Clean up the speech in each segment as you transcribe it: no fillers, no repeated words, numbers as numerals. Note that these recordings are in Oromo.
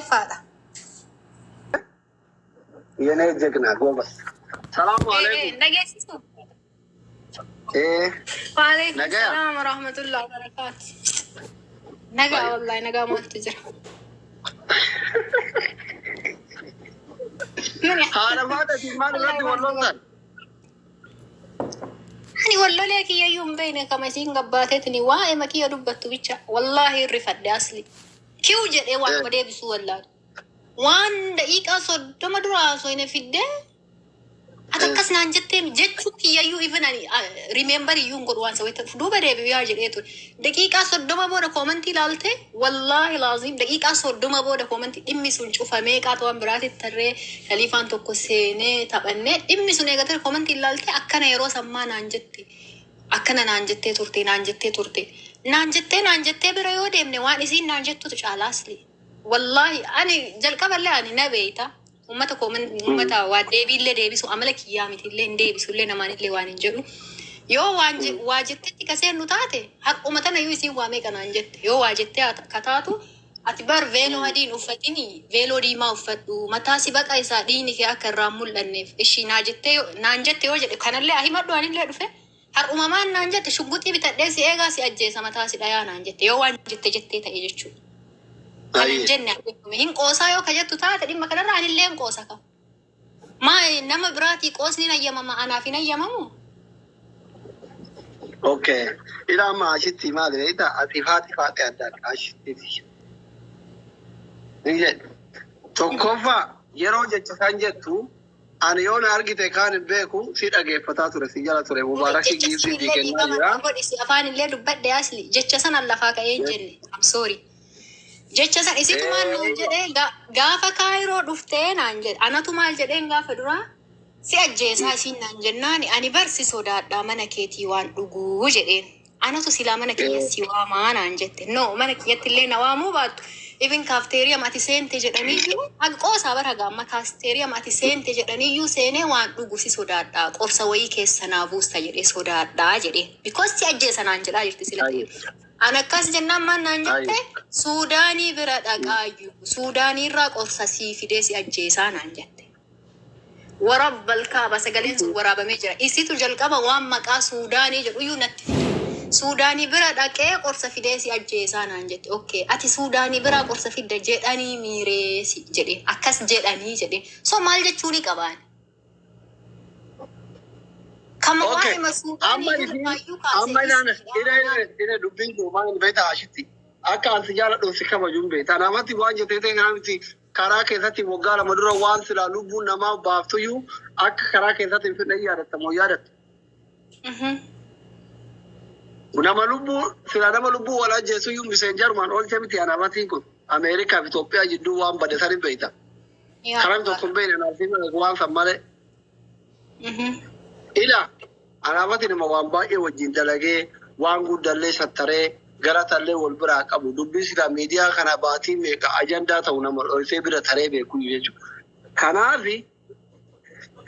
Ifaadha. የኔ ጀግና ጎበዝ። ሰላሙ አለይኩም። Dhageessisu. Eh, Waalaikum Nagaya. salaam wa rahmatullahi wa barakaatu. Nagaa wallahi, nagaa maaltu jira? Mini Haadha faadhatiin maal irratti wal loltan? Ani wallolee kiyyayyuu hin beekne, kama isiin gabbaateetini waa'ee makiyya dubbattu bicha wallaahi rifadhe asli. Kiw jedhee waan deebisuu wallaalu. Waan daqiiqaa 30 dura haasofne fiddee ati akkas naan jettee jechuu kiyyayyuu even ani remember iyyuu hin godhu waan isa duuba deebi'u yaa jedhee ture. Daqiiqaa 30 booda comment ilaalte, wallaahi laazim, daqiiqaa 30 booda comment dhimmi sun cufamee qaata waan biraatitti tarree kaliifaan tokko seenee taphannee dhimmi sun eegatee comment ilaalte, akkana yeroo sammaa naan jette, akkana naan jettee turte, naan jettee turte, naan jettee, naan jettee bira yoo deemne waan isiin naan jettutu caalaasli. Wallaahi ani jalqaballee ani na beeyta. Uummata koo, uummata waa deebiillee deebisu amala kiyyaa mitiillee hin deebisullee namaanillee waan hin jedhu. Yoo waan waa jettetti ka seennu taate, har'uma tana iyyuu isiin waa meeqa naan jette. Yoo waa jettee ka taatu, ati bar veeloo adiin uffatini, veeloo diimaa uffadhu, mataa si baqa isaa dhiigni kee akka irraa hin mul'anneef ishii naa jettee naan jette yoo jedhe, kanallee himadhu anillee dhufe har'umamaan naan jette, shugguxii bitadhee si eegaa, si ajjeesa, mataa si dhayaa naan jette, yoo waan jette jettee ta'e jechuudha. Kan hin jenne argitume hin qoosaa yoo ka jettu taate, dhimma kanarra anillee hin qoosa ka. Maa nama biraatii qoosni hin ayyamama, anaaf hin ayyamamu? Okay. Ila amma ashitti maali beektaa? Ati faati faati adda adda ashitti. Ni jedhe. Tokkoffaa, yeroo jecha san jettu ani yoo na argite kaan hin beeku, si dhageeffataa ture, si jala ture, mubaarakii Jecha giiftii sanillee kennaa dhiifama jira. godhisi, afaan illee dubbadhe asli jecha sanan lafaa ka'ee hin jenne. I'm sorry. Jecha san isitu maal nuun jedhee, gaafa Kaayiroo dhuftee naan jedhe, anatu maal jedheen, gaafa duraa si ajjeesaa isiin naan jennaani, ani barsi sodaadhaa mana keetii waan dhuguu jedheen. Anatu silaa mana kiyya si waamaa naan jette. No, mana kiyyatti illee na waamuu baattu. Even kaafteeriyam ati seente jedhaniyyuu haga qoosaa bara gaamma kaafteeriyam ati seente jedhaniyyuu seenee waan dhugu si sodaadhaa, qorsa wayii keessa naa buusta jedhee sodaadhaa jedhee. Because si ajjeesa naan jedhaa jirti sila ta'e. An akkas jennaan maal naan jette? Suudaanii bira dhaqaayyuu Suudaanii irraa qorsa sii fidee si ajjeesaa naan jette. Warabbal kaaba, sagaleen sun waraabamee jira. Isitu jalqaba waan maqaa Suudaanii jedhu iyyuu natti fide. Suudaanii bira dhaqee qorsa fidee si ajjeesaa naan jette. Okay, ati Suudaanii biraa qorsa fidda jedhanii miiree si jedhe. Akkas jedhanii jedhe. So maal jechuu ni qabaan? Kama waa'ee Suudaanii Amma isiin iyyuu kaasee amma ilaana isiidha. ila ila ila dubbiin koo maal beektaa ashitti? Akka ansi jaaladhu si kabajuun beektaa. Namatti waan jettee ta'e kana miti, karaa keessatti waggaa 2 dura waan silaa lubbuun namaa baaftuyyuu akka karaa keessatti hin fidne yaadatta moo yaadattu? Nama lubbuu silaa nama lubbuu wal ajjeesuyyuu miseenjarumaan oolche miti anamatiin kun. Ameerikaa fi Itoophiyaa jidduu waan bade san hin beekta. Karaan tokko hin beekne naaf waan san malee. Ila alaabati nama waan baay'ee wajjin dalagee, waan guddallee sattaree galatallee wal biraa qabu, dubbii silaa miidiyaa kana baatii meeqa ajandaa ta'u nama dhoysee bira taree beeku jechuudha. Kanaafi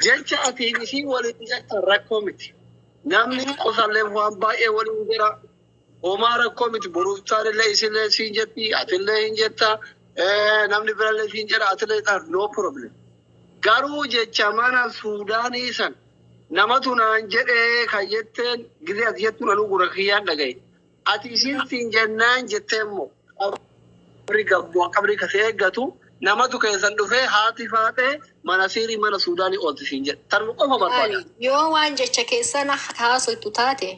jecha ati isii waliin jettan rakkoo miti. Namni qosallee waan baay'ee waliin jira. Homaa rakkoo miti. Boruuftaan isillee siin jetti, atillee hin jetta, namni birallee siin jedha, atillee no problem. Garuu jecha mana Suudaanii san namatu naan jedhee kan jetteen gizee ati jettuun anuu gurra kiyyaan dhagaye. Ati isiin siin jennaan jettee immoo qabri gabbu qabri kasee eeggatu namatu keessan dhufee haati faaxee mana siirii mana Suudaanii oolti siin jedhe. Tanuma qofa barbaada. Yoo waan jecha keessan haasoftu taate,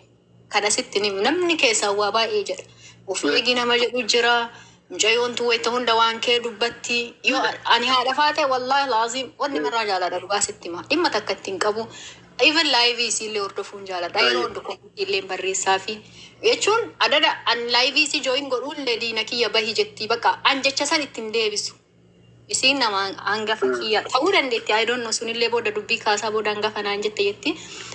kana sitti himu, namni keessaa waa baay'ee jedha. Of eegi nama jedhu jira. Mucayyoon wayita hunda waan kee dubbatti. Yoo ani haadha faate, wallaahi laazim, wanni marraa jaaladha, dhugaa sitti hima. Dhimma takka ittiin qabu. Even live isiillee hordofuun jaaladha. Yeroo hundi comment illee barreessaa fi jechuun adada an live isii join godhuullee diina kiyya bahi jetti, bakka an jecha san ittiin deebisu. Isiin nama hangafa kiyya ta'uu dandeetti. I don't know, sunillee booda dubbii kaasaa booda hangafa naan jette jetti.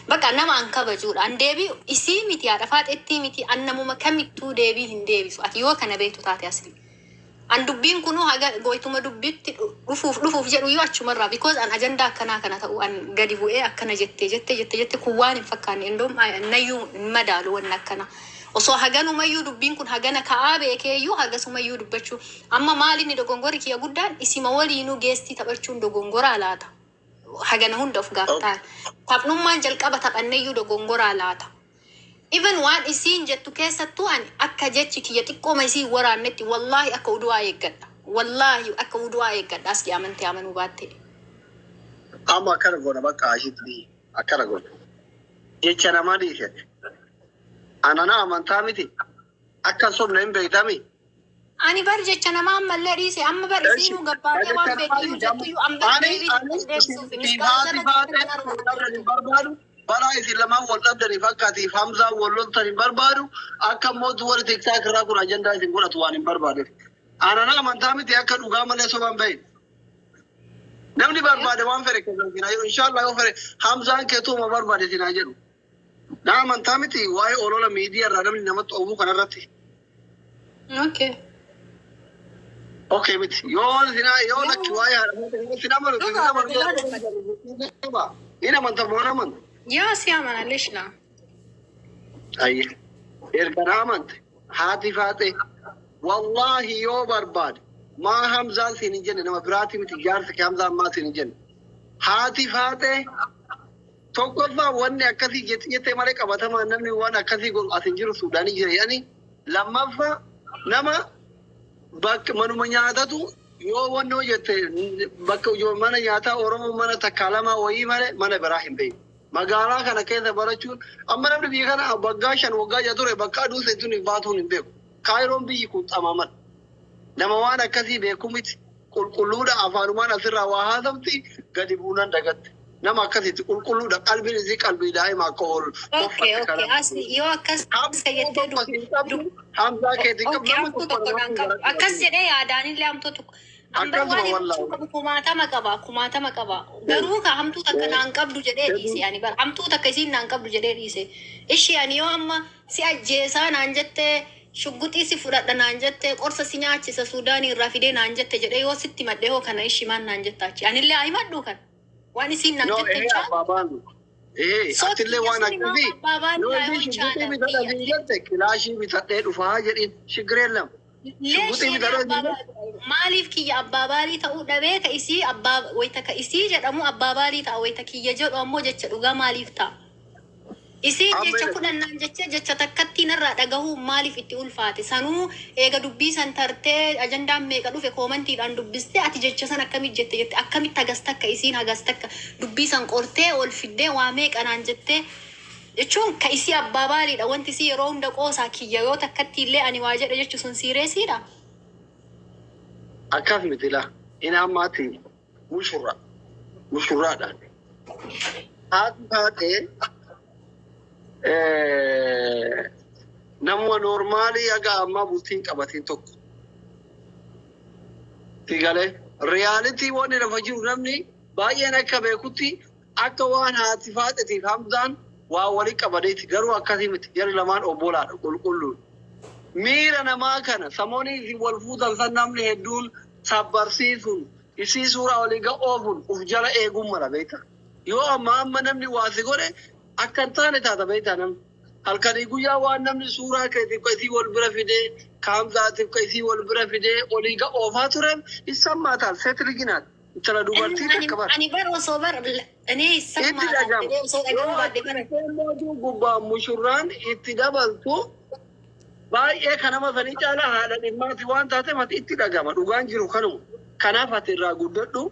Bakka nama an kabajuudha. An deebii isii miti, haadha faaxettii miti, an namuma kamittuu deebii hin deebisu. Ati yoo kana beektu taate asli. An dubbiin kunuu haga goytuma dubbitti dhufuuf dhufuuf jedhu yoo achumarraa, because an ajandaa akkanaa kana ta'u an gadi bu'ee akkana jettee jettee jette jette kun waan hin fakkaanne, indoom nayyuu hin madaalu wanni akkana. Osoo haganumayyuu dubbiin kun hagana ka'aa beekeeyyuu hagasumayyuu dubbachuu. Amma maalinni dogongorri kiyya guddaan isima waliinuu geestii taphachuun dogongoraa laata? Hagana hunda of gaaftaan. Taphnummaan jalqaba taphanneyyuu dogongoraa laata? Even waan isiin jettu keessattuu ani akka jechi kiyya xiqqooma isiin waraannetti wallaahi akka udu'aa eeggadha. Wallaahi akka udu'aa eeggadha asli amantee amanuu baatte. Amma akkana goona bakka ashitti akkana goona. Jecha namaa dhiise. Anana amantaa miti. Akka hin sobne hin beektami. Ani bar jecha namaa ammallee dhiise amma bar isiinuu gabbaatee waan beekiyyuu jettuyyuu an bar Ani deebii ani deebisuuf isin haati baatee wal dhabdan hin barbaadu. Balaa isin lamaan wal dhabdaniif akka atiif Hamzaan wal loltan hin barbaadu. Akka mootu warri TikTok irraa kun ajandaa isin godhatu waan hin barbaadeef. Anana amantaa miti akka dhugaa malee sobaan bahin. Namni barbaade waan fedhe keessan sinaa jedhu. Inshallah yoo fedhe Hamzaan keetuuma barbaade sinaa jedhu. Na amantaa miti waa'ee olola miidiyaa irraa namni namatti oofuu kanarratti. Okay. Okay miti. Yoo sinaa yoo lakki waa'ee haadha sin amanu sin amanu. Hin amanta moo hin amantu? Yaa si amana leesh laa. Ayye. Erga na amante haati faate wallaahi yoo barbaade maa Hamzaan siin hin jenne nama biraati miti jaarsi kee Hamzaan maa siin hin jenne. Haati faate tokkoffaa wanni akkasii jetti jettee malee qabatamaan namni waan akkasii godhu as hin jiru Suudaanii jira jedhanii lammaffaa nama bakka manuma nyaatatu yoo wanni hojjette bakka mana nyaataa Oromoo mana takka lama wayii malee mana biraa hin beeku. Magaalaa kana keessa barachuun amma namni biyya kana waggaa 5 waggaa 6 ture bakka aduu seentuun hin baatuun hin beeku. Kaayiroon biyyi kun xamaman. Nama waan akkasii beeku miti. Qulqulluudha afaanumaan asirraa waa haasofti gadi buunaan dagatte. Nama akkasitti qulqulluudha qalbiin isii qalbii daa'ima akka oolu. Okay, okay. Asli yoo akkas jettee Hamzaa keetiin Okay, hamtuu tokko naan qabu. Akkas jedhee yaadaanillee hamtuu tokko. Ambar Akkasuma waan himachuu wallaahi. qabu kumaatama qaba, kumaatama qaba. Garuu ka hamtuu takka naan qabdu jedhee dhiise ani bara. Hamtuu takka isiin naan qabdu jedhee dhiise. Ishii ani yoo amma si ajjeesaa naan jettee shugguxii si fudhadha naan jettee qorsa si nyaachisa Suudaanii irraa fidee naan jette jedhee yoo sitti madhee hoo kana ishii maan naan jetta achi. Anillee haa himadhu kan. Waan isiin naan No, jette ee hin abbaa Ee, Soo atillee kiyya waan suni maaf akkasii. abbaa Yoo baallaa inni yoo shugguxii chaala bitadha kiyya. siin jette kilaashii bitadhee dhufaa jedhin shigiree lama. Leesh Shugguxii jedhee bitadhee abbaa siin jette. maaliif kiyya abbaa baalii ta'uu dhabee ka isii abbaa wayita ka isii jedhamu abbaa baalii ta'a wayita kiyya jedhu ammoo jecha dhugaa maaliif ta'a? Isiin Amma jecha ila kudhan naan jecha jecha takkatti narraa dhagahuu maaliif itti ulfaate? Sanuu eega dubbii san tartee ajandaan meeqa dhufe koomantiidhaan dubbistee ati jecha san akkamitti jette jette akkamitti hagas takka isiin hagas takka dubbii san qortee ol fiddee waa meeqa naan jettee jechuun ka isii abbaa baaliidha wanti isii yeroo hunda qoosaa kiyya yoo takkatti illee ani waa jedhe jechu sun siireesiidha. Akkas miti laa. Inni ammaati mushurra. Mushurraadha. Haati faatee nama noormaalii haga ammaa bultiin qabatiin tokko. Sigalee riyaalitii wanni lafa jiru namni baay'een akka beekutti akka waan haati faaxetiif Hamzaan waa walii qabadeeti garuu akkasii miti jarri lamaan obbolaadha qulqulluun. Miira namaa kana samoonii isin wal fuutan san namni hedduun sabbarsiisuun isii suuraa walii oofuun uf jala eeguun mala beekta. Yoo amma amma namni waa si godhe akka hin taane taata beektaa namni. Halkanii guyyaa waan namni suuraa keetiif ka isii wal bira fidee kaamzaatiif ka isii wal bira fidee olii oofaa tureef isaan maataan seetilginaat. Intala dubartii takka bara. Ani bar osoo bar እኔ Itti ይሰማታል dhagama. jedhee osoo Yoo dhagahuu baadhe bara. mootuu gubbaan mushurraan itti dabaltu baay'ee kan nama sanii caalaa haadha dhimmaati waan taateef ati itti dhagama. Dhugaan jiru kanuma. Kanaaf ati irraa guddadhu.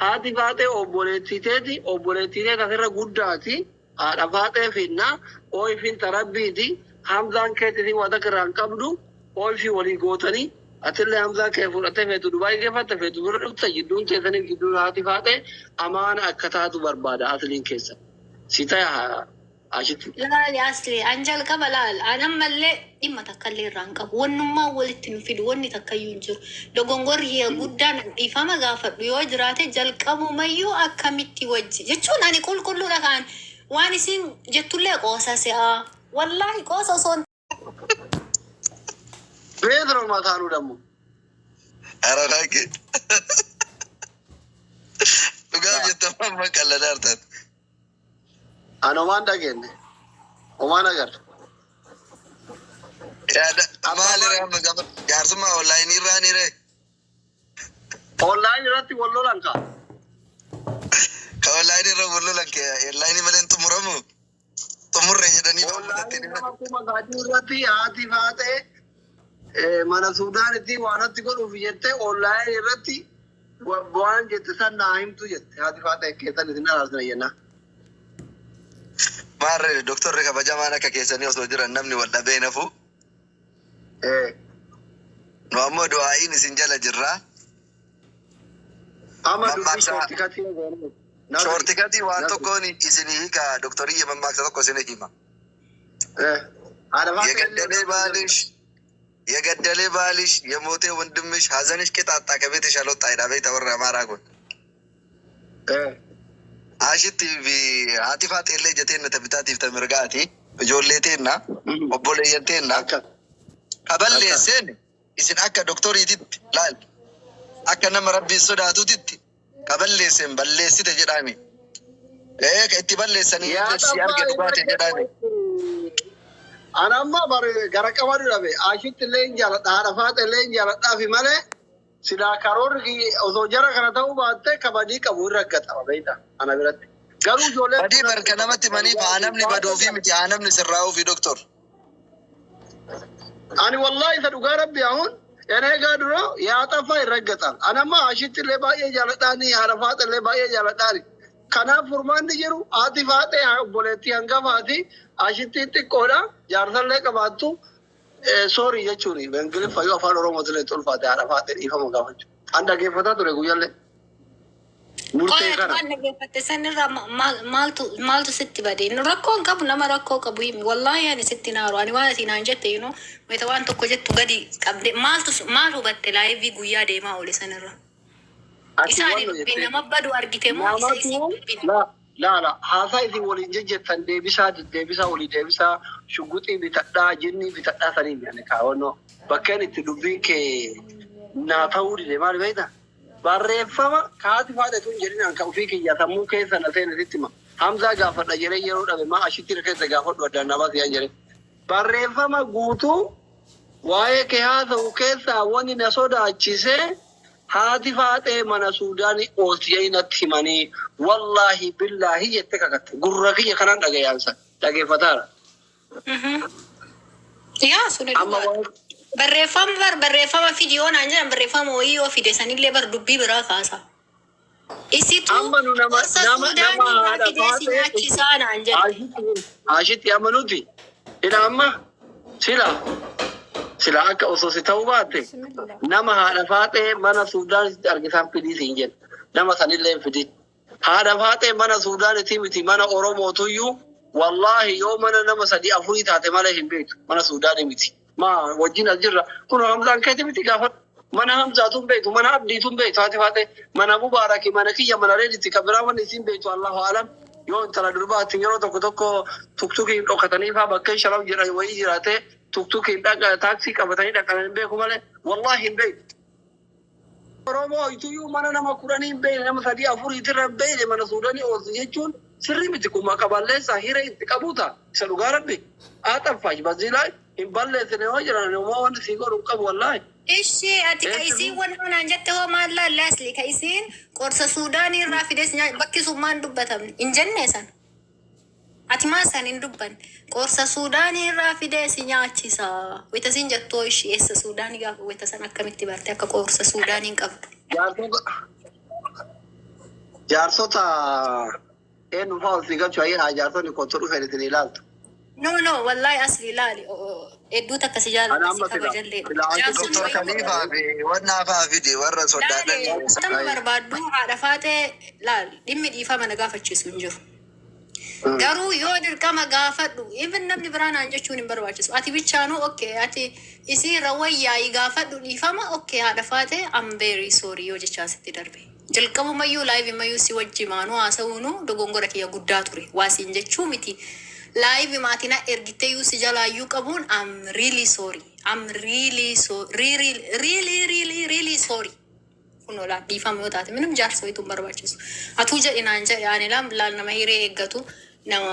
Haati faatee obboleettii teeti obboleettii teeti asirra guddaati. Haadha faatee finnaa ooyifin tarabbiiti. Hamzaan keetii waa takka irraa hin qabdu. Ooyifii walii gootanii atillee Hamzaa kee fudhatee feetu Dubaay geeffatte feetu bira dhufte jidduun keessaniif jidduun haati faatee amaana akka taatu barbaada asliin keessa. Si ta'e ashitti. Laali asli an jalqaba laal an ammallee dhimma takka illee irraa hin qabu. Wannummaa walitti nu fidu wanni takka iyyuu hin jiru. Dogongorri hiyya guddaan dhiifama gaafadhu yoo jiraate jalqabumayyuu akkamitti wajji jechuun ani qulqulluudha kaan waan isin jettullee qoosa se'aa. Wallaahi qoosa osoo hin Beedro mataanuu dammo. Ara laaqe. Dhugaaf jettee amma qalladaa artaat. Ani homaan dhageenye. Homaan agarre. Yaada maali ree amma gaba jaarsummaa onlaayinii irraa ni ree. Online irratti wal lolan kaa. Ka onlaayinii irra wal lolan kee onlaayinii malee hin xumuramu. Xumurre jedhanii Online nama 3000 irratti haati faatee mana Suudaanitti waan natti godhuuf jettee online irratti waan jette san naa himtu jette haati faatee keessan isin araarsina jennaa. Maarree, doktorri kabajamaan akka keessanii osoo jiran namni wal dhabee nafu. Nu ammoo du'aa'iin isin jala jirraa. Amma dubbii shortcutii goonee. Shortcutii waan tokkoon isin hiika, doktoriyya, mammaaksa tokko isin hima. Haadha faatee የገደለ ባልሽ የገደለ ባልሽ የሞተ ወንድምሽ ሀዘንሽ ቅጥ አጣ ከቤትሽ አልወጣ ይላ beekta warra Amaaraa kun. Ashitti fi haati faaxeellee jeteenna ta bitaatiif ta mirgaati. Ijoollee teenna, obboleeyyan teenna. Akka. Ka balleesseen isin akka doktoriititti laal, akka nama rabbiin sodaatuutitti ka balleesseen balleessite jedhaani. Ee, ka itti balleessanii si arge dhugaate jedhaani. Ana amma bare gara qabadu dhabe ashitti illee hin jaaladha, haadha faatee illee hin jaaladhaa fi malee silaa karoorri osoo jara kana ta'uu baatte kabadii qabu irra gatama beekta ana biratti. Garuu ijoolleen Badii barka namatti maniif haa namni baduufi miti, haa namni sirraa'uufi, doktor. Ani wallahi isa dhugaa rabbi ahun እኔ ጋ ድሮ ያጠፋ ይረገጣል። Anamma ashitti illee baay'ee jaaladhaani, haadha faatee illee baay'ee jaaladhaani. Kanaaf furmaanni jiru haati faatee obboleettii hangafaati, ashitti xiqqoodha, jaarsallee qabaattu sorry jechuun Ingiliffa yoo afaan Oromootillee ulfaate haadha faatee dhiifama gaafachuu. An dhaggeeffataa ture guyyaallee. Murtee Qoy, ati kana. waan dhaggeeffatte sanirraa maaltu sitti bade? Nu rakkoo hin qabu, nama rakkoo qabu himi. Wallaahi ani sitti naaru. Ani waan ati naan jette wayita waan tokko jettu gadi qabde maaltu maal hubatte live guyyaa deemaa oole sanirra? Ati Isaani waan dubbi jettee nama badu argite moo isa isin namatu dubbine? La la la, haasaa isin waliin jejjettan deebisaa deddeebisaa walii deebisaa, shugguxii bitadhaa, jinnii bitadhaa saniin ani kaawwannoo bakkeen itti dubbiin kee naa ta'uu dide maali beekta? Barreeffama kaati faadha tun jedhin an ka ofii kiyya sammuu keessa na seene sitti hima. Hamzaa gaafadha jedhee yeroo dhabe maa ashitti keessa gaafadhu addaan na baasi yaan jedhee. Barreeffama guutuu waa'ee kee haasa'u keessaa wanni na sodaachisee haati faaxee mana Suudaanii oolti jedhanii natti himanii wallaahi billaahi jette kakatte gurra kiyya kanaan dhagayaansa dhageeffataara. Yaa, suni Amma dhugaadha. waan Barreeffama bar barreeffama fidi yoo naan jedhan, barreeffama wayii yoo fide sanillee bar dubbii biraa kaasa. Isitu Amma nu nama gorsa nama nama Suudaanii irraa haadha fidee si faaxee nyaachisaa naan jedhe. Ashitti amma nuti ila amma sila sila akka osoo si ta'uu baatte nama haadha faaxee mana Suudaanitti argisan fidii siin jedha. Nama sanillee hin fidin. Haadha faaxee mana Suudaanitti miti, mana Oromootuyyuu wallaahi yoo mana nama sadii afurii taate malee hin beektu, mana Suudaanii miti. Maa wajjin as jirra kun Hamzaan keeti miti gaafa mana Hamzaatu hin beektu, mana Abdiitu hin beektu, haati faaxee mana Mubaaraki, mana kiyya, mana Reeditti kan biraa wanni isiin beektu Allahu alam. Yoo intala durbaatti yeroo tokko tokko tuktukiin dhokatanii faa bakka shalaw jedhan wayii jiraate tuktukiin dhaqa taaksii qabatanii dhaqan hin beeku malee wallaahi hin beektu. Oromoo ituyyuu mana nama 10 hin beekne, nama sadii afuriitirra hin beekne mana Suudanii ooltu jechuun sirrii miti, kun maqaa balleessaa hiree itti qabuuta isa dhugaa rabbi. Aaxaffaash baziilaa hin balleessine yoo jiran homaa wanti sii godhu hin qabu wallaahi. Ishee ati ka isiin waan naan jette hoo maal laalle asli ka isiin qorsa Suudaanii irraa fides bakki sun maan dubbatamne hin jenne san. Ati maa san hin dubbanne? Qorsa Suudaanii irraa fidee si nyaachisa. Wayita siin jettoo ishee eessa Suudaanii gaafa wayita san akkamitti barte akka qorsa Suudaanii hin qabdu? Jaarsota eenyu fa'aa ol sii galchu ayyaana jaarsonni kottu dhufeen isin ilaaltu. No, wallahi asli ilaali, hedduu takka si Ana jaaladha si amma sila kabajallee. sila Jaarsonni Doktor wayii Khaliifaa fi wannaa fa'aa fide warra Laale sodaatan. nama barbaaddu haadha faatee laal, dhimmi dhiifama na gaafachiisu hin jiru. Garuu yoo dirqama gaafadhu, even namni biraa naan jechuun hin barbaachisu. Ati bichaanuu okay, ati isii irra wayyaa'ii gaafadhu dhiifama, okay, haadha faatee I'm very sorry yoo jechaa sitti darbe. Jalqabumayyuu live mayyuu si wajji maanuu haasa'uunu dogongora kiyya guddaa ture. Waasiin jechuu miti. Live maatina ergiteeyyuu si jalaayyuu qabuun I'm really sorry. I'm really so really really really really sorry. Kun olaa dhiifama yoo taate minum jaarsa wayitu hin barbaachisu. Atuu jedhi naan jedhe, ani laal nama hiree eeggatu Nama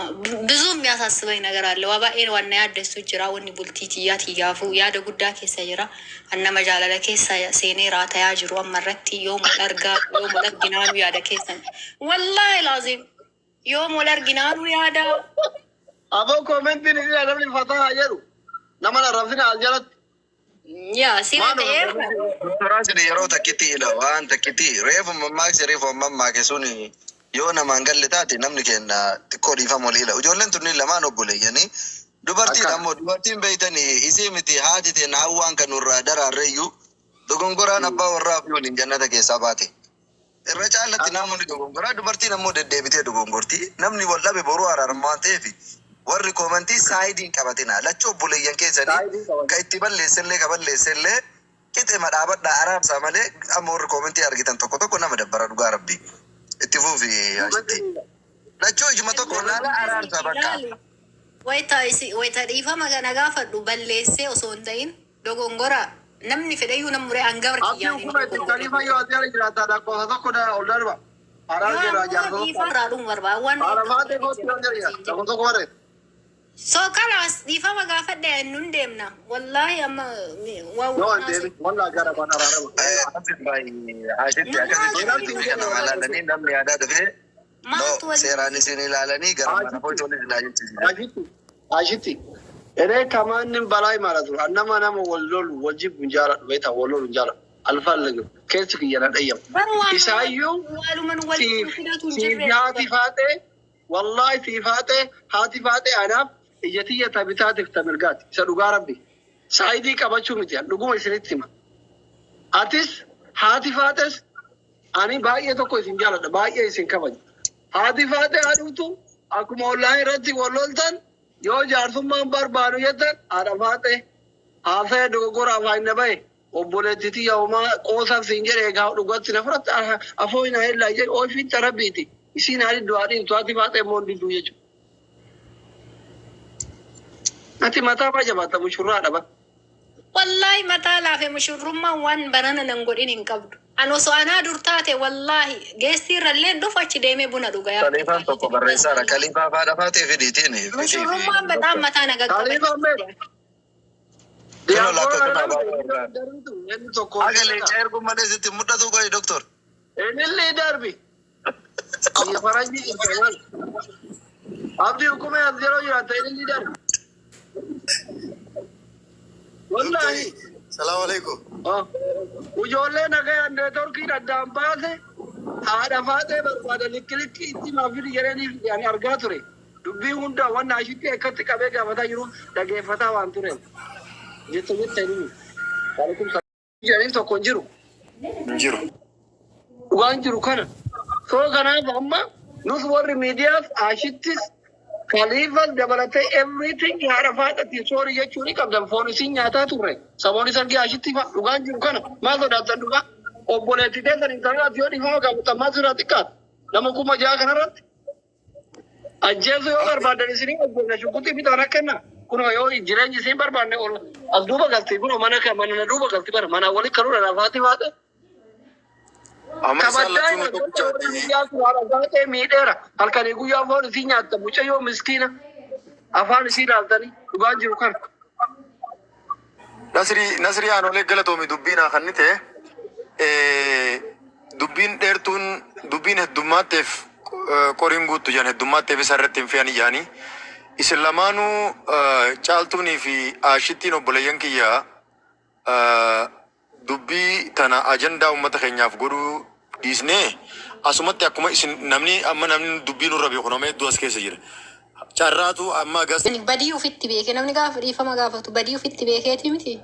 ብዙ የሚያሳስበኝ ነገር አለ። Waa baay'een waan na yaaddessu jira. Wanni bultii tiyyaa tiyyaafuu yaada guddaa keessa jira. An nama jaalala keessa seenee raatayaa jiru amma irratti yoom wal argaa, yoom wal arginaanu yaada keessan. Wallaahi laazim yoom wal arginaanu yaada. Aboo, commentiin inni namni fataa jedhu nama arrabsina as jalatti. Yaa sira ta'eef. Doktoraasini yeroo takkitti ila waan takkitti reefu mammaaksi reefu mammaake suni yoo namaan galle taate namni kenna xiqqoo dhiifama olii ila. Ijoolleen tunni lamaan obboleeyyanii dubartiin ammoo dubartiin beeytanii isii miti haati teen hawwaan kan nurraa daraarreeyyuu dogongoraan abbaa warraa fi waliin jannata keessaa baate. Irra caalatti namoonni dogongoraa, dubartiin ammoo deddeebitee dogongorti. Namni wal dhabe boruu araarama waan ta'eef warri commentii sideiin qabatina. Lachuu obboleeyyan keessanii ka itti balleessellee ka balleessellee qixema dhaabadhaa araarsaa malee amma warri commentii argitan tokko tokko nama dabbara, dhugaa rabbii. Itti fuufi ashitti. Lachuu ijuma tokko laala, araarsaa bakka. Wayita dhiifama kana gaafadhu balleessee osoo hin ta'in dogongora namni fedhayyuu nam muree hangabra Abdiin kiyyaan. Kuma itti kalifa yoo as jala jiraata lakkoofsa tokko ol darba. Haraa jira jaarsa tokko. Dhiifama dhumu barbaada. Waan Haara faatee kootti ol jala jira. Lakkoofsa tokko barreessa. So kalaas, dhiifama gaafadhe, nun deemna. Wallaahi amma waa Yoo an deebi wallaa gara baan araarama. Ashitti akkasitti nama ilaalanii namni yaadaa dhufee Maaltu no seeraan isin ilaalanii gara mana focoon isin jechisiisa. Ashitti. Ashitti. እኔ ከማንም በላይ ማለት ነው እነማ nama wal lolu wal jibbu hin jaaladhu, beektaa, wal lolu hin jaaladhu, አልፈልግም keessi kiyya na dhayyamu. Isaayyuu Waaluman walitti fidatu hin siif jirre. Haati faatee, wallaahi siif haatee, haati faatee anaaf ija tiyya ta bitaatiif ta mirgaati. Isa dhugaa rabbi. Sideii qabachuu miti, dhuguma isinitti hima. Atis haati faates ani baay'ee tokko isin jaaladha, baay'ee isin kabaja. Haati faatee haa dhuftu, akkuma ollaa irratti wal loltan yoo jaarsummaan barbaadu jettan, haadha faatee haasa'ee dogoggora afaan na bahe, obboleetti tiyya homaa qoosaaf siin jedhe, egaa dhugatti na fudhatte, afoo hin hellaa jedhe, oofiin tarabbiiti. Isiin haadhi du'aa dhiimtu, haati faatee immoo hin diduu jechuudha. Ati mataa baa jabaata, mushurraadha ba. Wallaahi mataa laafe, mushurrummaan waan banana nan godhin hin qabdu. An osoo anaa dur taate, wallaahi geestii irrallee dhufu achi deemee buna dhuga. Kaliifaan tokko barreessaadha. Kaliifaa faadha faatee fidiitiin. Mushurrummaan በጣም mataa na Kaliifaan gaggabate. beeka. Kunoo lakkoofsa Diyaaspoora inni tokko. Haga leencaa erguun malee sitti mul'atu godhi doktor. Inni darbi. Biyya faranjii jirte maal? Abdii hukumee as yeroo jiraatte inni darbi. Wallaahi. Salaam alaikum. Ijoollee nagayaan networkiin addaan baase haadha faatee barbaada, likki likki itti maafili jedhanii ani argaa ture. Dubbii hunda wanna ashitti akkatti qabee gaafataa jiru dhageeffataa waan tureef. Jette jette inni. Waalaikum salaam. Jedhanii tokko hin jiru. Hin jiru. Dhugaan jiru kana. Soo kanaaf amma nus warri miidiyaas ashittis kaliifas dabalatee everything haadha faadhatti sorry jechuu ni qabdan, foon isin nyaataa turre. Saboon isan gee ashitti fa dhugaan jiru kana, maal sodaattan dhugaa? Obboleetti teessan intalatti yoo dhiifama qabu maal sodaa xiqqaata? Nama 6,000 kanarratti. Ajjeesuu yoo barbaadan isinii ajjeesna, shukkutii bitaan akka kenna. Kunoo yoo jireenyi isin barbaanne ol as duuba galti, kunoo mana mana na duuba galti, bara mana wali kanuudha lafaati baate. Amma isaan Kabajaa lachuun tokkichaati. Guyyaa miidheera. Halkanii guyyaa foon isii nyaatta, mucayyoo miskiina. Afaan isii ilaaltanii, dhugaan jiru kana. Nasrii Nasrii aanolee galatoomi, dubbiin haa kan ta'e dubbiin dheertuun dubbiin heddummaatteef qoriin guuttu jedhan, heddummaatteef isa irratti hin fe'an ijaanii. Isin lamaanuu, caaltuunii fi aashittiin, obboleeyyan kiyyaa, dubbii tana ajandaa uummata keenyaaf godhuu dhiisnee asumatti akkuma isin namni amma namni dubbii nurra beeku nama hedduu as keessa jira. Carraatu amma gas Badii ofitti beekee namni gaafa dhiifama gaafatu badii ofitti beekeeti miti.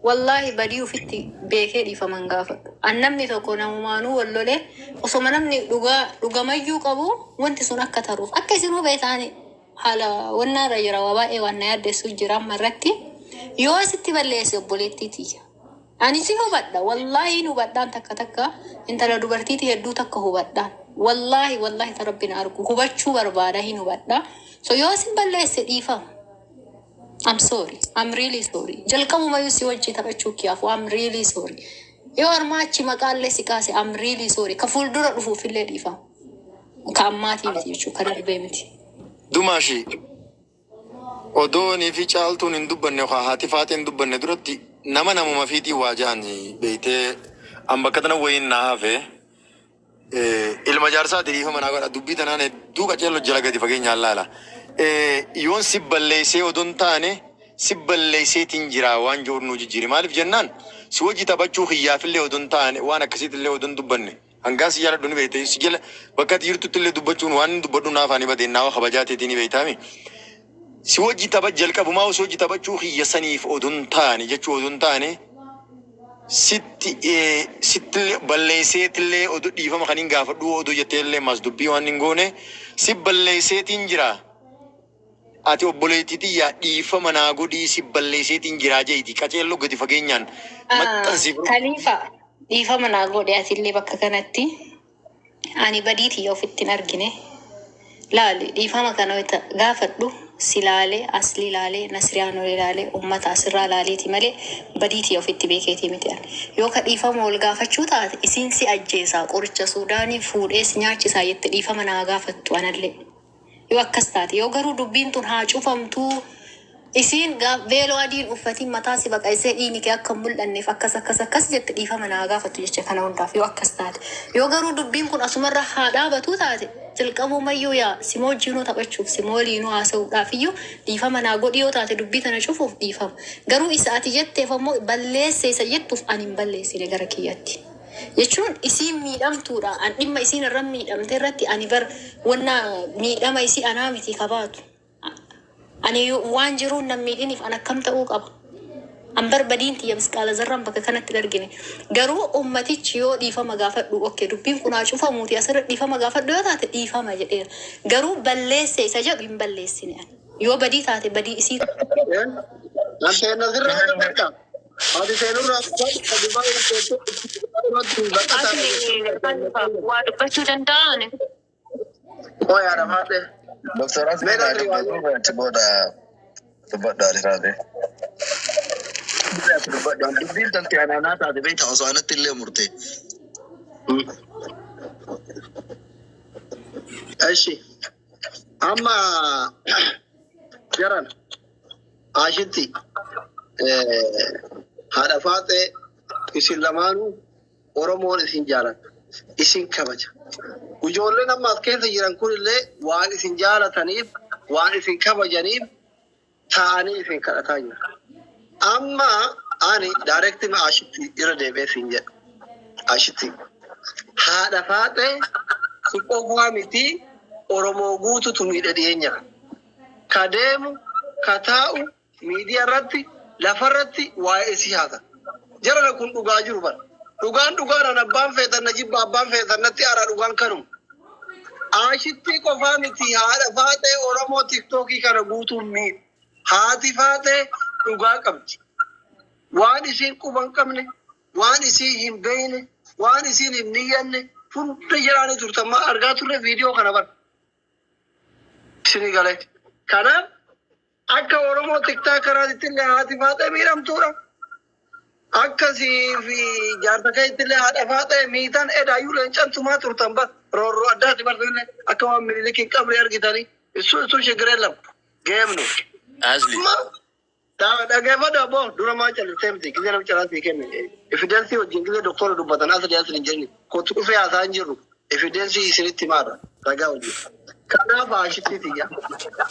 Wallaahi badii ofitti beekee dhiifama hin gaafatu. An namni tokko namumaanuu wal lolee osoma namni dhugaa dhugamayyuu qabu wanti sun akka taruuf akka isinuu beektaani haala wannaa irra jira, waa baay'ee waan na yaaddeessu jira amma irratti yoo asitti balleesse obboleettii tiyya. Ani si hubadha, wallaahi hin hubadhaan, takka takka intala dubartiiti hedduu takka hubadhaan, wallaahi wallaahi ta rabbiin argu hubachuu barbaada, hin hubadha. So yoo isin balleesse dhiifama. I'm sorry. I'm really sorry. Jalqabumayyuu si wajji taphachuu kiyaafu I'm really sorry. Yoo armaa achi maqaallee si kaase I'm really sorry. Ka fuuldura dhufuufillee dhiifama. Ka ammaatii miti jechuudha. Ka darbee miti. Dumaashi odoonii fi caaltuun hin dubbanne yookaan haati faaxee hin dubbanne duratti nama namuma fiitii waa ja'an beeytee an bakka tana wayiin naa hafe ilma jaarsaati dhiifama naa godha dubbii tanaan hedduu qaceello jala gadi fageenyaan laala. Yoon si balleessee odoon taane si balleesseetiin jira waan jiru nu jijjiiri maaliif jennaan si wajji taphachuu kiyyaafillee odoon taane waan akkasiitillee odoon dubbanne hangaan si jaaladhu ni beekte si jala bakka ati jirtutti illee dubbachuun waan inni dubbadhu naaf ani badeen naawa kabajaa teetii ni beektaami. Si wajji tapha jalqabumaa si wajji taphachuu kiyya saniif odoon taane jechuu odoon taane sitti sitti balleesseetillee oduu dhiifama kan hin gaafadhu oduu jetteellee mas dubbii waan hin goone si balleesseetiin jira. Ati obboleettii tiyyaa dhiifama naa godhii si balleesseetiin jira jeeti qaceelloo gadi fageenyaan maxxansiif. Khalifa dhiifama naa godhe atillee bakka kanatti ani badii tiyya ofitti hin argine. Laali dhiifama kana wayita gaafadhu si laalee asli laalee nasriyaan ol ilaalee ummata asirraa laaleeti malee badii tiyya ofitti beekeetii miti ani. Yoo ka dhiifama ol gaafachuu taate isiin si ajjeesaa qoricha Suudaanii fuudhee si nyaachisaa jette dhiifama naa gaafattu anallee. Yoo akkas taate yoo garuu dubbiin tun haa cufamtuu isiin veeloo adiin uffatiin mataa si baqaysee dhiigni kee akka hin mul'anneef akkas akkas akkas jette dhiifama naa gaafattu jecha kana hundaaf yoo akkas taate. Yoo garuu dubbiin kun asumarra haa dhaabatuu taate jalqabumayyuu yaa simoo wajjinuu taphachuuf simoo waliinuu haasa'uudhaaf iyyuu dhiifama naa godhi yoo taate dubbii tana cufuuf dhiifama. Garuu isa ati jetteef ammoo balleesse isa jettuuf ani hin balleessine gara kiyyatti. Jechuun isiin miidhamtuudha. An dhimma isiin irra miidhamte irratti ani bar wanna miidhama isii anaa miti kabaatu. Ani waan jiruun nan miidhiniif an akkam ta'uu qaba. An bar badiin tiyya misqaala zarraan bakka kanatti hin argine. Garuu ummatichi yoo dhiifama gaafadhu okay dubbiin kun haa cufamuuti asirra dhiifama gaafadhu yoo taate dhiifama jedheera. Garuu balleesse isa jedhu hin balleessine ani. Yoo badii taate badii isii An seenasirraa dubbadha. Ati seenurraa dubbadha. Asli waa dubbachuu danda'an. Qoy haadha faate. Doktor Asli Mee naa Nasri waa dubbatu achi booda dubbadhu haadha faate. Dubbadhu dubbiin tante anaanaa taate beektaa osoo anatti illee murte. Eshi. Amma jaran ashitti haadha faate isin lamaanuu Oromoon isin jaalata. Isin kabaja. Ijoolleen amma as keessa jiran kunillee waan isin jaalataniif, waan isin kabajaniif ta'anii isin kadhataa jiru. Amma ani direct ashitti irra deebi'ee siin jedha. Ashitti haadha faate si qofaa miti Oromoo guututu miidha dhiyeenya. Ka deemu, ka taa'u, miidiyaa irratti, lafarratti waa'ee isii haasa. Jarana kun dhugaa jiru bara. Dhugaan dhugaadhaan abbaan feetan na jibba abbaan feetan natti aara dhugaan kanuma. Ashitti qofaa miti haadha faatee Oromoo tiktookii kana guutuun miidha. Haati faatee dhugaa qabdi. Waan isiin quba hin qabne, waan isiin hin beekne, waan isiin hin niyyanne hunda jiraanii turtan maa argaa turre viidiyoo kana bara. Isinii galee. Kanaaf akka Oromoo tiktaakaraatitti illee haati faatee miidhamtuudha. Akkasii fi jaarsa keetti illee haadha faatee miitan edaayyuu leencantumaa turtan bar roorroo addaati barsiifne akka waan minilik hin qabne argitanii isu isu shigiree lama geemnu. Asli. Dhageeffadhu abboo dura maa callisee miti gisee nama calaa sii kenne evidence wajjin gisee doktora dubbatan asli asli hin jenne kottu dhufee haasaa hin jirru evidence isinitti himaadha ragaa wajjin. Kanaaf ashitti tiyya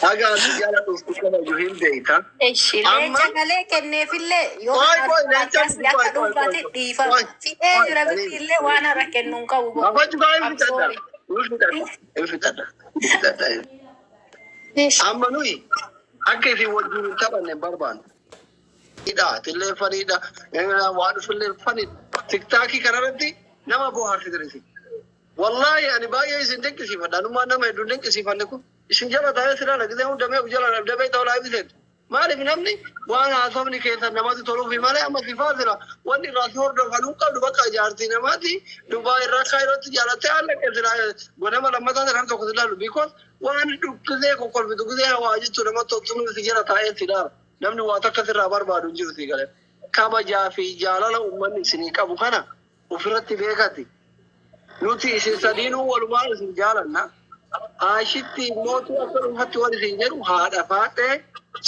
haga ati jala dhuftu kabaju hin beekta. Eshi Amma leenca galee kenneefillee yoo Qoy kana qoy leenca asli akka qoy qoy qoy dhuunfaatti dhiifama. qoy Fidhee qoy jira miti illee waan har'a kennu hin qabu. Afaan kaa hin I'm fixadha. sorry. Hin fixadha. Hin fixadha. Hin fixadha. Eshi. Amma nuyi akka isin wajjin hin taphanne hin barbaannu. Hidha, tillee faniidha, waan dhufillee faniidha. Tiktaakii kanarratti nama bohaarsitan isin. Wallaahi ani baay'ee isin dinqisiifadha. Anummaan nama hedduun dinqisiifanne kun isin jala taa'ee silaala gisee hunda mee jala dabee ta'uu laayifiseen. Maaliif namni waan haasofni keessan namatti toluufi malee amma si faasila wanni irraa si hordofan hin qabdu bakka jaartii namaati Dubaay irraa kaayirootti jaalattee haala keessa godhama lammataa sana tokko si ilaalu because waan dhukkisee kokkolfitu gisee hawaa jettu namatti toltu si jala taa'ee si ilaala. Namni waa takka sirraa barbaadu hin jiru si galee. Kabajaa fi jaalala uummanni isinii qabu kana ofirratti beekati. Nuti isin sadiinuu walumaan isin jaalanna. Ashitti mootuu akka dhuunfaatti waan isin jedhu haadha faatee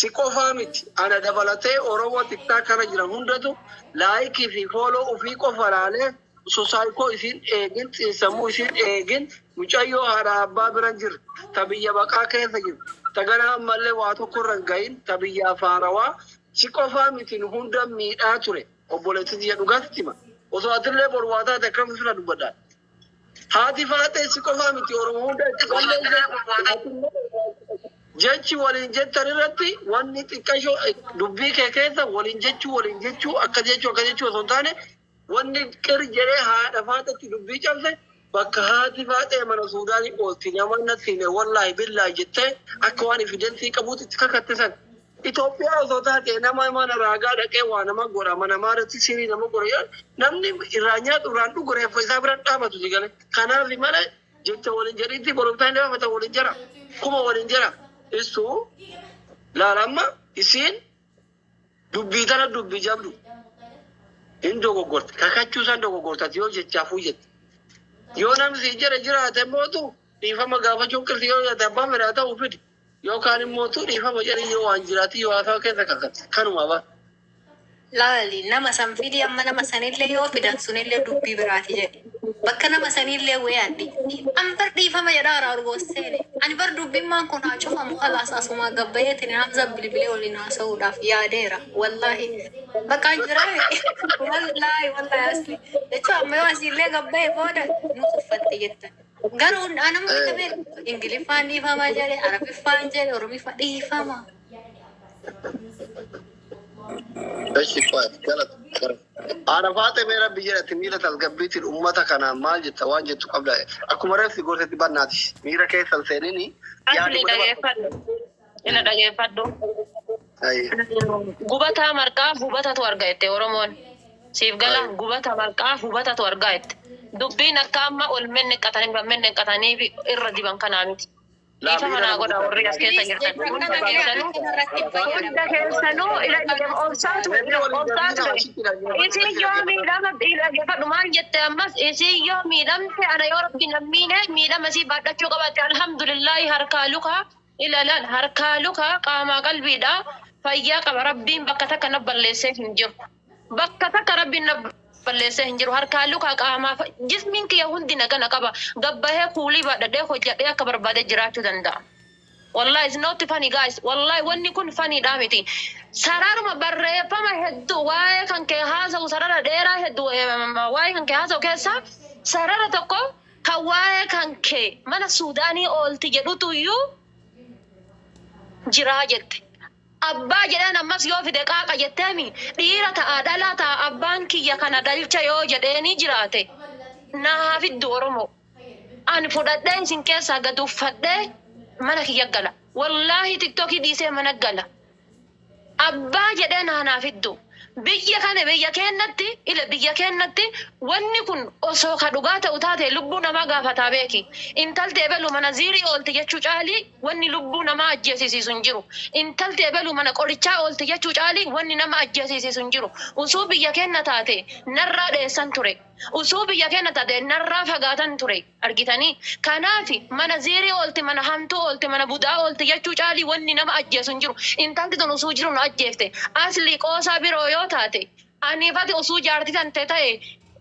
si qofaa miti. Ana dabalatee Oromoo xiqqaa kana jiran hundatu like fi follow ofii qofa laalee sosaayikoo isin eegin, xiinsammuu isin eegin, mucayyoo haadha abbaa bira jiru, ta biyya baqaa keessa jiru, ta gana ammallee waa tokko irra hin gahin, ta biyya afaarawaa si qofaa miti, nu hunda miidhaa ture. Obboleettii tiyya, dhugaatti hima. Osoo atillee boru waa taate akkam sirra dubbadhaa? Haati faatee si qofaa miti, Oromoo hunda itti balleesse. Jechi waliin jettan irratti wanni xiqqashoo dubbii kee keessa waliin jechuu, waliin jechuu, akkas jechuu, akkas jechuu osoo hin taane, wanni qir jedhee haadha faaxetti dubbii cabse bakka haati faaxee mana Suudaanii oolti nama natti hime, wallaahi billaahi jettee akka waan evidence qabuutti itti kakatte san. Itoophiyaa osoo taate nama mana raagaa dhaqee waa nama godha, mana maarratti sirii nama godha, namni irraa nyaatu, irraan dhugu, reeffa isaa bira dhaabatu si gale. Kanaaf malee jecha waliin jedhiitti boromtaan dhaabata waliin jira, kuma waliin jira. Isu laala, amma isiin dubbii tana dubbii jabdu hin dogoggorte, kakachuu san dogoggortati yoo jechaafuu jette. Yoo namni si jedhe jiraate mootu dhiifama gaafachuu qirsi yoo jiraate abbaan fedhaa ta'uu fidi. Yookaan immoo tu dhiifama jedhi yoo waan jiraati yoo haasawa keessa kakate kanuma ba. Laali, nama san fidi. Amma nama sanillee yoo fidan sunillee dubbii biraati jedhe. Bakka nama sanillee wayaadhi. An bar dhiifama jedhaa araaru seene. Ani bar dubbimmaan kun haa cufamu, kalaas asumaa gabbayeetiin Hamza bilbilee waliin haasa'uudhaaf yaadeera. Wallaahi. Bakka jira. Wallaahi, wallaahi, asli. Jechuun amma yoo asiillee gabbayee booda nu tuffatte jettan. Garuu anama kita beeku. Ingiliffaan dhiifama jedhe, Arabiffaan jedhe, Oromiffaan dhiifama. Eshi qo'at galata. Haadha faatee, mee rabbi jedhatti miira tasgabbiitiin uummata kanaan maal jetta? Waan jettu qabda. Akkuma reefsi gorsetti bannaati. Miira keessan seenini. Asli, dhageeffadhu. Ina dhageeffadhu. Gubataa marqaa hubatatu arga jette Oromoon. Siif gala, gubata marqaa hubatatu argaa jette. Dubbiin akka amma ol menneqqatanii menneqqatanii irra diban kanaa miti. Dhiifama naa godha warri as keessa jirtan. Hunda keessanuu, hunda keessanuu ila obsaa ture, obsaa ture. Isin yoo miidhama, dhaggeeffadhu, maal jette ammas, isin yoo miidhamte, ana yoo rabbi na miine miidhama isii baadhachuu qabaatte, alhamdulillahi, harkaa lukaa ilalan, harkaa lukaa qaamaa qalbiidha fayyaa qaba. Rabbiin bakka takka na balleessee hin jiru. Bakka takka rabbiin na balleessee hin jiru. Harkaa lukaa qaamaa jismiin kiyya hundi nagana qaba. Gabbahee kuulii baadhadhee hojjadhee akka barbaade jiraachuu danda'a. Wallahi, it's not funny, guys. Wallahi, wanni kun funny dha miti. Sararuma barreeffama hedduu waa'ee kan kee haasa'u, sarara dheeraa hedduu waa'ee kan kee haasa'u keessa sarara tokko kan waa'ee kan kee mana Suudaanii oolti jedhutu iyyuu jiraa jette. Abbaa jedheen ammas yoo fide qaaqa jetteemi, dhiira ta'a dhalaa ta'a, abbaan kiyya kana dhalcha yoo jedheeni jiraate naa haa fiddu Oromoo. Ani fudhadhee isin keessaa gad uffadhee mana kiyya gala. Wallaahi, TikTokii dhiisee mana gala. Abbaa jedhee naa fiddu. Biyya kana, biyya keenyatti, ila biyya keenyatti wanni kun osoo ka dhugaa ta'u taate lubbuu namaa gaafataa beeki. Intalti ebelu mana ziirii oolti jechuu caalii wanni lubbuu namaa ajjeesisiisu hin jiru. Intalti ebelu mana qorichaa oolti jechuu caalii wanni nama ajjeesisiisu hin jiru. Usuu biyya keenya taate narraa dheessan ture. Usuu biyya keenya taate narraa fagaatan ture. Argitanii? Kanaaf mana ziirii oolti, mana hamtuu oolti, mana budaa oolti jechuu caalii wanni nama ajjeesu hin jiru. Intalti tun usuu jiru nu ajjeefte. Asli, qoosaa biroo yoo taate, aniifati usuu jaartii tante ta'e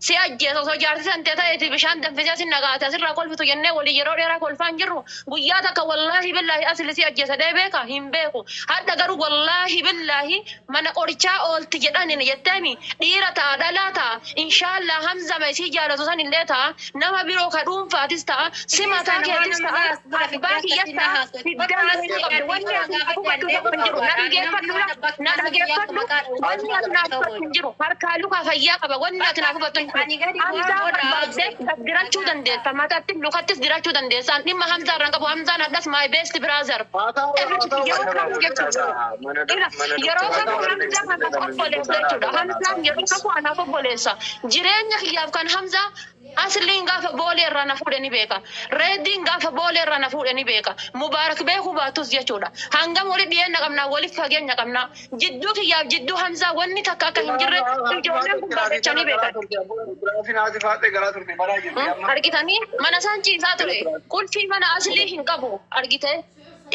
si ajjeesa, osoo jaartii tante ta'eeti bishaan danfisee asin nagaate asirraa kolfitu jennee walii yeroo dheeraa kolfaa hin jirru. Guyyaa takka, wallaahi billaahi, asli si ajjeesa dhee beeka hin beeku. Hadha garuu, wallaahi billaahi, mana qorichaa oolti jedhanin jetteemi, dhiira ta'a dhalaa ta'a, inshaallah Hamzama isii jaalatu san illee ta'a, nama biroo ka dhuunfaatis ta'a, si mataa keetis ta'a, abbaa kiyyas ta'a, fiddaan qabdu wanni ati hubadhu tokko hin jiru. Na dhageeffadhu, na dhageeffadhu, wanni ati naaf hubattu hin jiru. Harkaa lukaa fayyaa qaba, wanni ati naaf hubattu hin jiru. Hamzaa barbaaddee dirachuu dandeessa, mataatti lukattis dirachuu dandeessa. Dhimma Hamzaa irraan qabu. Hamzaan hadhas my best brother. Yeroo kamuu jechuudha. Yeroo kamuu Hamzaa anaaf obboleessa jechuudha. Hamzaan yeroo kamuu anaaf obboleessa. Jireenya kiyyaaf kan Hamzaa Asliin gaafa boolee irraa na fuudhe ni beeka. Reediin gaafa boolee irraa na fuudhe ni beeka. Mubaarak beekuu baatus jechuudha. Hangam walitti dhiyeenya qabnaa, walitti fageenya qabnaa. Jidduu kiyyaaf jidduu Hamzaa wanni takka akka hin jirre ijoolleen kun barreechaa ni beekan. Argitanii mana isaan ciisaa ture. Qulfii mana aslii hin qabu argite.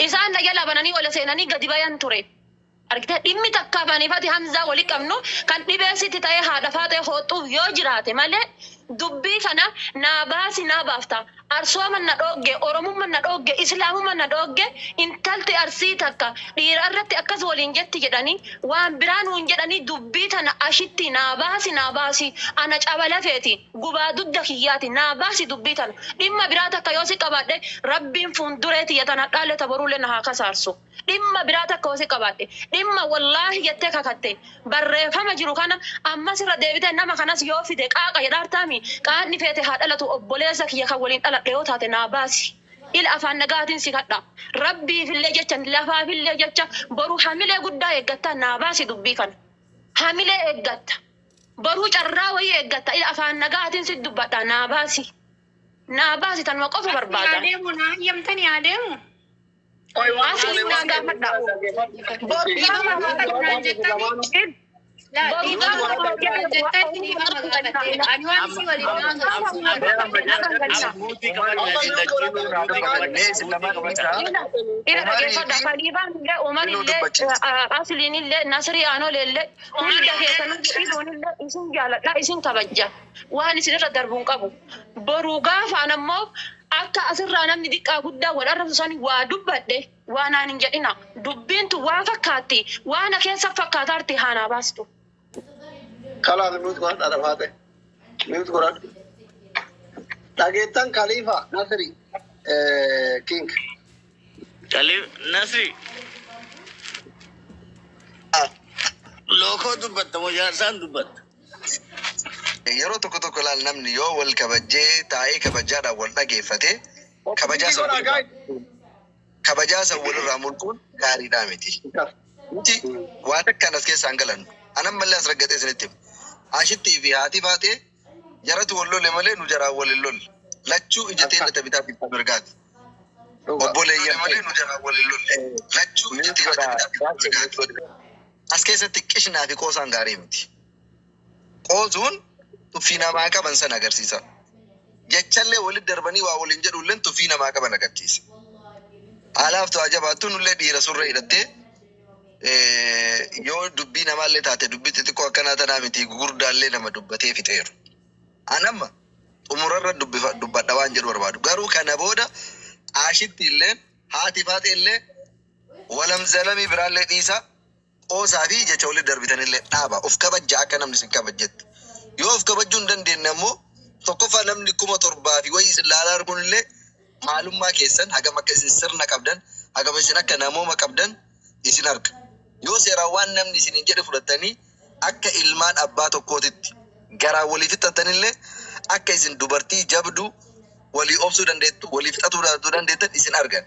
Isaan na jala bananii ol seenanii gadi bayan ture. Argite dhimmi takka baniifati Hamzaa wali qabnu kan dhibee sitti ta'ee haadha faatee hooxxuuf yoo jiraate malee dubbii kana naa baasi naa baafta. Arsooma na dhoogge, Oromummaa na dhoogge, Islaamummaa na dhoogge, intalti arsii takka dhiira irratti akkas waliin jetti jedhanii waan biraa nuun jedhanii dubbii tana ashitti naa baasi naa baasi ana cabala feeti gubaa dudda kiyyaati naa baasi dubbii tana dhimma biraa takka yoo si qabaadhe rabbiin fuulduree tiyya tana dhaalle taboruullee na haa kasaarsu. Dhimma biraa takka yoo si qabaadhe dhimma wallaahi jettee kakatte barreeffama jiru kana ammas irra deebitee nama kanas yoo fide qaaqa jedhaartaami qaanni feete haa dhalatu obboleessa kiyya kan waliin dhaladhe yoo taate naa baasi. Ila afaan nagaatiin si kadha. Rabbiifillee jecha lafaafillee jecha boruu hamilee guddaa eeggatta naa baasi dubbii kana. Hamilee eeggatta. Boruu carraa wayii eeggatta. Ila afaan nagaatiin si dubbadha naa baasi. Naa baasi tanuma qofa barbaada. Adeemu naa hayyamtanii adeemu. Asli naa gaafadha. Dhiifama naan jettanii. Laa dhiifama naan jettanii dhiifama gaafatte. Ani waan isii waliin haasa'u. Mutii qabadha Mee isin lamaan dhiisaa. Ila dhageeffadha. Kaliifaan illee, Umar illee, Asliin illee, Nasrii Aanolee illee, hunda keessanuu iluun illee isin jaaladha, isin kabajja. Waan isin irra darbuun qabu. Boruu gaafaan ammoo akka asirraa namni xiqqaa guddaa wal arrabsu sani waa dubbadhe waa naan hin jedhina. Dubbiintu waa fakkaatti, waa na keessa fakkaataarti haanaa baastu. Kalaaf mute godhadha rafaate. Mute godhadhu. Dhageettan Khalifa Nasri King. Khalif Nasri lookoo dubbatta moo jaarsaan dubbatta? Yeroo tokko tokko ilaal namni yoo wal kabajjee taa'ee kabajaadhaan wal dhageeffate kabajaa san kabajaa san walirraa mulquun gaariidhaa miti. Nuti waan akkaan as keessaa hin galannu. Anan mallee as raggatee isinitti hima. Ashittii fi haati baatee jaratu wal lole malee nu jaraan wal hin lolle. Lachuu ija teenya bitaa fi mirgaati. Obboleeyyan malee nu jaraan wal hin lolle. Lachuu ija teenya bitaa fi mirgaati. As keessatti qishnaa fi qoosaan gaarii miti. Qoosuun tuffii namaa qaban sana agarsiisa. Jechallee walitti darbanii waa waliin jedhullee tuffii namaa qaban agarsiisa. Haalaaf ta'aa jabaattu nullee dhiira surree hidhattee yoo dubbii namaallee taate dubbii xixiqqoo akkanaa tanaa miti gurguddaallee nama dubbatee fixeeru. Anamma xumurarra dubbadha waan jedhu barbaadu. Garuu kana booda ashitti illee haati faate illee walam zalamii biraallee dhiisa qoosaa fi jecha walitti darbitanillee dhaaba. Of kabajja akka namni isin kabajjetti. Yoo of kabajjuu hin dandeenye ammoo tokkoffaa namni 7,000 fi wayii isin laalaa arguun illee maalummaa keessan hagam akka isin sirna qabdan hagam isin akka namooma qabdan isin arga. Yoo seeraan waan namni isiniin jedhe fudhattanii akka ilmaan abbaa tokkootitti garaa walii fixattanillee akka isin dubartii jabduu walii obsuu dandeettu walii fixatuu dandeettan isin argan.